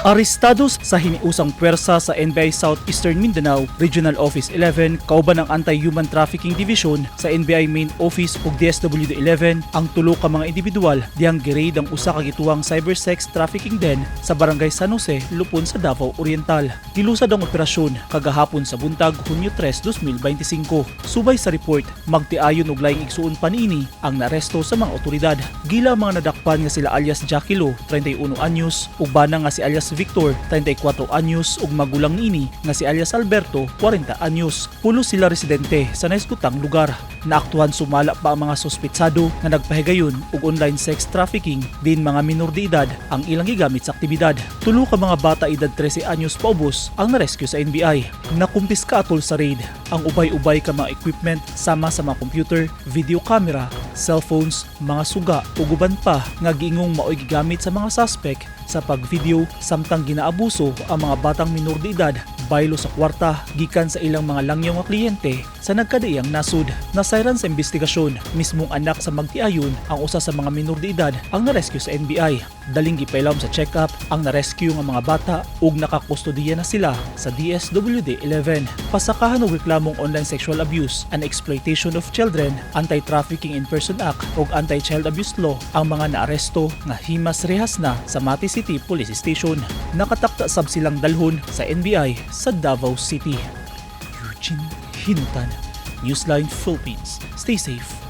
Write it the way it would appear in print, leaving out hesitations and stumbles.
Arestado sa hiniusang puwersa sa NBI Southeastern Mindanao Regional Office 11 kauban ang Anti-Human Trafficking Division sa NBI Main Office ug DSWD 11 ang tulo ka mga individual dihang gi-raid ang usa ka gituwang cybersex trafficking den sa Barangay San Jose, Lupon sa Davao Oriental. Gilusad ang operasyon kagahapon sa buntag, Hunyo 3, 2025. Subay sa report, magtiayon og laing igsuon pa niini ang naaresto sa mga otoridad. Gila ang mga nadakpan nga sila alias Jackie Lo, 31 anyos, ug bana nga si alias Victor, 34 anyos, ug magulang niini nga si alias Alberto, 40 anyos. Pulo sila residente sa nahisgutang lugar. Naaktuhan sumala pa ang mga sospetsado nga nagpahigayon og online sex trafficking din mga minor de edad ang ilang gigamit sa aktibidad. Tulo ka mga bata edad 13 anyos paubos ang narescue sa NBI. Nakumpiska atol sa raid ang ubay-ubay ka mga equipment sama sa mga computer, video camera, cellphones, mga suga ug uban pa nga giingong maoy gigamit sa mga suspect sa pag-video samtang ginaabuso ang mga batang minor de edad baylo sa kwarta gikan sa ilang mga langyaw nga kliyente sa nagkadaiyang nasud. Nasayran sa investigasyon, mismong anak sa magtiayon ang usa sa mga minor de edad ang narescue sa NBI. Daling gipailawom sa check-up ang narescue nga mga bata ug nakakustodiya na sila sa DSWD 11. Pasakahan og reklamong online sexual abuse and exploitation of children, Anti-Trafficking in Person Act ug Anti-Child Abuse Law ang mga naaresto nga himas rehas na sa Mati City Police Station. Nakatakda sab silang dalhon sa NBI sa Davao City. Eugene Hinutan, Newsline Philippines. Stay safe.